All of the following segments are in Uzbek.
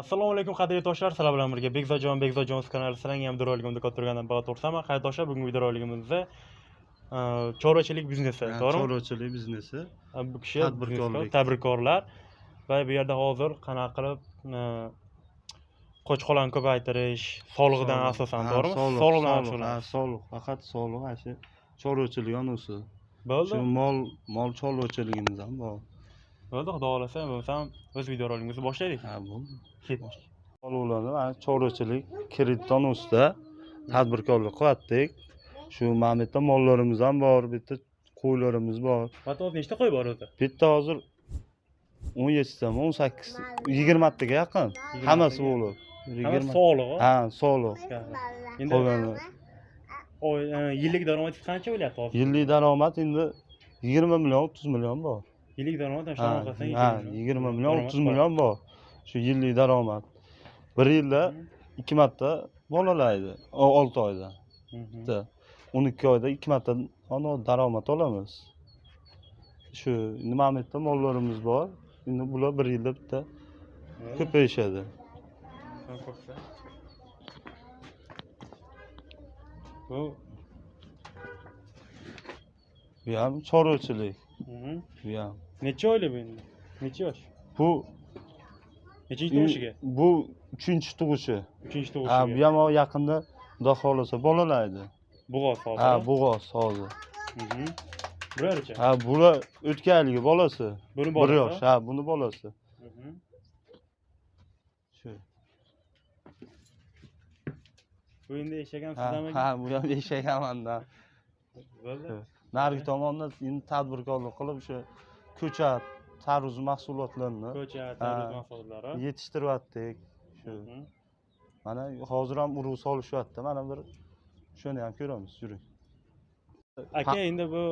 Assalomu alaykum qadrli yurtdoshlar, sizlar bilan birga Bekzodjon, Bekzodjon kanali sizlarga ham videoroligimda katta turgandan baxt o'rsaman. Qadrli do'stlar, bugungi videoroligimizda chorvachilik biznesi, to'g'rimi? Chorvachilik biznesi. Bu kishi tadbirkorlar va bu yerda hozir qanaqa qilib qo'chqorlarni ko'paytirish, soliqdan asosan, to'g'rimi? Soliq bilan shug'ullanasiz. Soliq, faqat soliq, shu chorvachilik anusi. Bo'ldi. Shu mol chorvachiligimiz ham bor. Bo'ldi, xudo xolasa, bo'lmasam o'z videoroligimizni boshlaylik. Ha, bo'ldi. Ketdik. Soliqlarni mana chorvachilik kredit ustida tadbirkorlik qilyaptik. Shu mana bu yerda mollarimiz ham bor, bu yerda qo'ylarimiz bor. Hatto nechta qo'y bor o'zi? Bu yerda hozir 17 tami, 18, 20 taga yaqin. Hammasi bo'lib. Hammasi soliq. Ha, soliq. Endi yillik daromad qancha bo'lyapti hozir? Yillik daromad endi 20 million, 30 million bor. Yillik daromad shunaqa qilsang, ha, 20 million, 30 million bor. Shu yillik daromad. Bir yilda 2 marta bolalaydi, 6 oyda. Bitta 12 oyda 2 marta daromad olamiz. Shu nima yerda mollarimiz bor. Endi bular bir yilda bitta ko'payishadi. Bu ham chorvachilik. Bu ham. Necha oylik bu endi? Necha yosh? Bu nechinchi tug'ishiga? Bu 3-tug'ishi. 3-tug'ishiga. Ha, bu ham yaqinda xudo xolasa bolalaydi. Bo'g'oz hozir. Ha, bo'g'oz hozir. Bularchi? Ha, bular o'tgan yilgi bolasi. Buni bolasi. Bir yosh, ha, buni bolasi. Shu. Bu endi eshak ham sizdami? Ha, bu ham eshak ham mandan. Bo'ldi. Narigi tomonda endi tadbirkorlik qilib o'sha ko'chat, tarvuz mahsulotlarini, ko'chat, tarvuz mahsulotlari yetishtiryaptik. Shu. Mana hozir ham urug' solishyapti. Mana bir shuni ham ko'ramiz, yuring. Aka, endi bu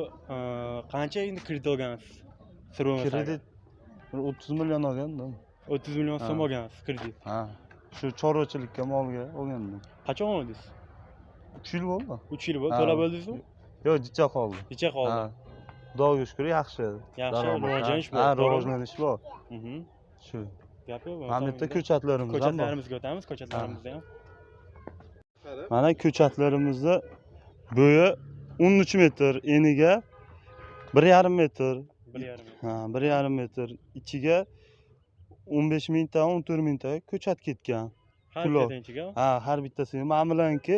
qancha endi kredit olgansiz? Kredit 30 million olgandim. 30 million so'm olgansiz kredit. Ha. Shu chorvachilikka, molga olgandim. Qachon oldingiz? 3 yil bo'ldi. 3 yil bo'ldi. To'lab bo'ldingizmi? Yo'q, jicha qoldi. Jicha qoldi. Xudoga shukr, yaxshi. Yaxshi, rivojlanish bor. Ha, rivojlanish bor. Shu. Gap yo'q. Mana bu yerda ko'chatlarimiz ham bor. Ko'chatlarimizga o'tamiz, ko'chatlarimizda ham. Mana ko'chatlarimizda bo'yi 13 metr, eniga 1,5 metr. 1,5 metr. Ha, 1,5 metr. Ichiga 15 mingta, 14 mingta ko'chat ketgan. Har bittasini ichiga? Ha, har bittasiga. Mana bularniki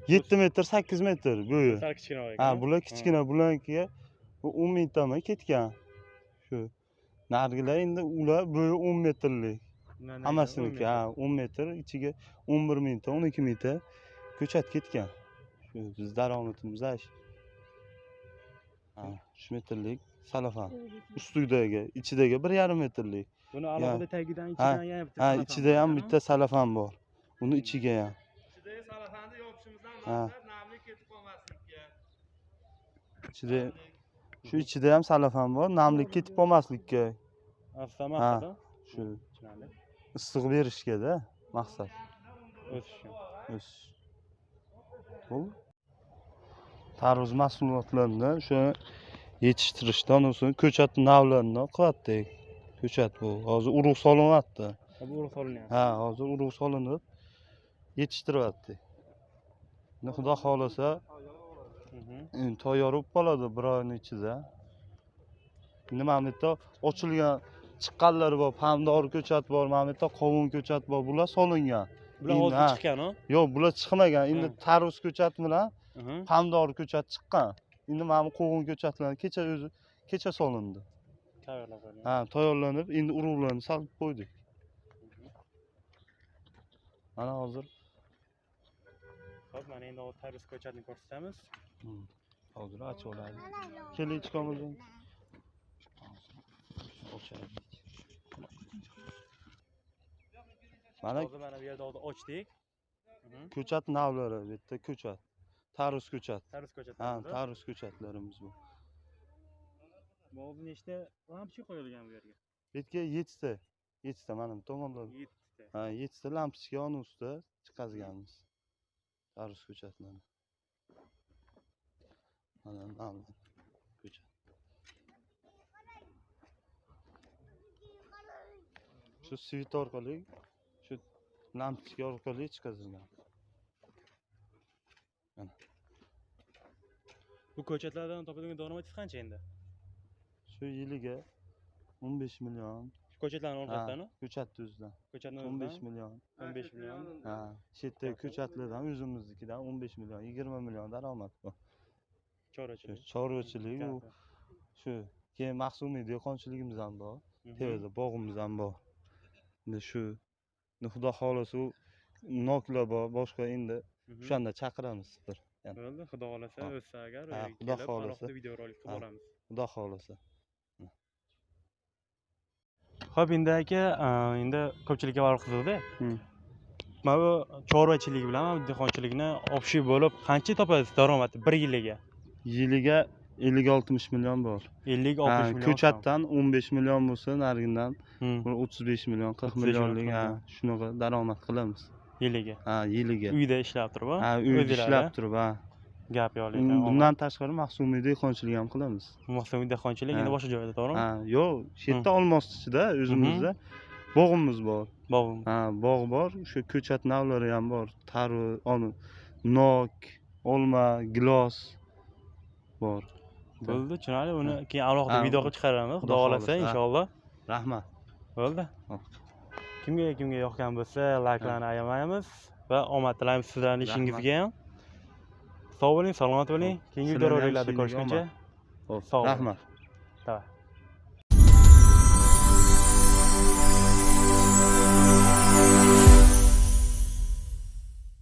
7 metr, 8 metr bo'yi. Sal kichkina ekan. Ha, bular kichkina, bularnikiga 10 mingtami ketgan. Shu. Narigilar endi ular bo'yi 10 metrlik. Hammasiniki, ha, 10 metr, ichiga 11 mingta, 12 mingta ko'chat ketgan. Shu biz daromadimiz shu. Ha, 3 metrlik salafan. Ustidagi, ichidagi 1,5 metrlik. Buni alohida tagidan, ichidan yana bitta. Ha, ichida ham bitta salafan bor. Uni ichiga ham. Ichidagi salafanni yopishimizdan maqsad namlik ketib qolmaslikka. Ichida shu ichida ham salafan bor, namlik ketib qolmaslikka. Aslan maqsad. Shu. Issiq berishga-da maqsad. O'sish. O'sish. Bo'ldi. Tarvuz mahsulotlarini o'sha yetishtirishdan so'ng ko'chat navlarini qilyaptik. Ko'chat bu. Hozir urug' solinyapti. Bu urug' solinyapti. Ha, hozir urug' solinib yetishtiryapti. Endi xudo xolasa tayyor bo'lib qoladi bir oyning ichida. Endi mana bu yerda ochilgan chiqqanlari bor, pomidor ko'chat bor, mana bu yerda qovun ko'chat bor, bular solingan. Bular hozir chiqqan-ku? Yo'q, bular chiqmagan. Endi tarvuz ko'chat bilan pomidor ko'chat chiqqan. Endi mana bu qovun ko'chatlarni kecha o'zi kecha solindi. Tayyorlab qo'yilgan. Ha, tayyorlanib, endi urug'larni solib qo'ydik. Mana hozir. Xo'p, mana endi hozir tarvuz ko'chatini ko'rsatamiz. Hozir ochib oladi. Keling, chiqamiz. Ochaylik. Mana hozir mana bu yerda hozir ochdik. Ko'chat navlari, bu yerda ko'chat. Tarvuz ko'chat. Tarvuz ko'chat. Ha, tarvuz ko'chatlarimiz bu. Bu nechta lampochka qo'yilgan bu yerga? Bu yerga 7 ta. 7 ta mana bu tomonda. 7 ta. Ha, 7 ta lampochka uni ustida chiqazganmiz. Tarvuz ko'chatlarini. Mana navlar ko'chat. Shu svit orqali shu Lampochka orqali chiqazilgan. Bu ko'chatlardan topadigan daromadingiz qancha endi? Shu yiliga 15 million. Ko'chatlarning orqasidan? Ko'chatni o'zidan. Ko'chatni 15 million. 15 million. Ha, shu yerda ko'chatlardan o'zimiznikidan 15 million, 20 million daromad bu. Chorvachilik. Chorvachilik u shu. Keyin mahsumiy dehqonchiligimiz ham bor. Tepada bog'imiz ham bor. Endi shu Xudo xohlasa u noklar bor, boshqa endi o'shanda chaqiramiz bir. Bo'ldi, Xudo xohlasa o'ssa agar Xudo xohlasa videorolik qilib boramiz. Xudo xohlasa. Xo'p, endi aka, endi ko'pchilikka baribir qiziqda. Mana bu chorvachilik bilan mana bu dehqonchilikni общий bo'lib qancha topasiz daromad bir yiliga? Yiliga 50-60 million bor. 50-60 million. Ko'chatdan 15 million bo'lsa, narigidan 35 million, 40 millionlik, shunaqa daromad qilamiz. Yiliga. Ha, yiliga. Uyda ishlab turib, ha? Uyda ishlab turib, ha. Gap yo'q lekin. Bundan tashqari mahsumiy dehqonchilik ham qilamiz. Mahsumiy dehqonchilik endi boshqa joyda, to'g'rimi? Ha, yo'q, shu yerda Olmoschichida o'zimizda bog'imiz bor. Bog'imiz. Ha, bog' bor, o'sha ko'chat navlari ham bor. Tarvuz, nok, olma, gilos bor. Bo'ldi, tushunarli. Uni keyin alohida video qilib chiqaramiz, Xudo xohlasa inshaalloh. Rahmat. Bo'ldi. Kimga yoqqan bo'lsa, layklarni ayamaymiz va omad tilaymiz sizlarning ishingizga ham. Sog' bo'ling, salomat bo'ling. Keyingi videoroliklarda ko'rishguncha. Sog' bo'ling. Rahmat. Tamam.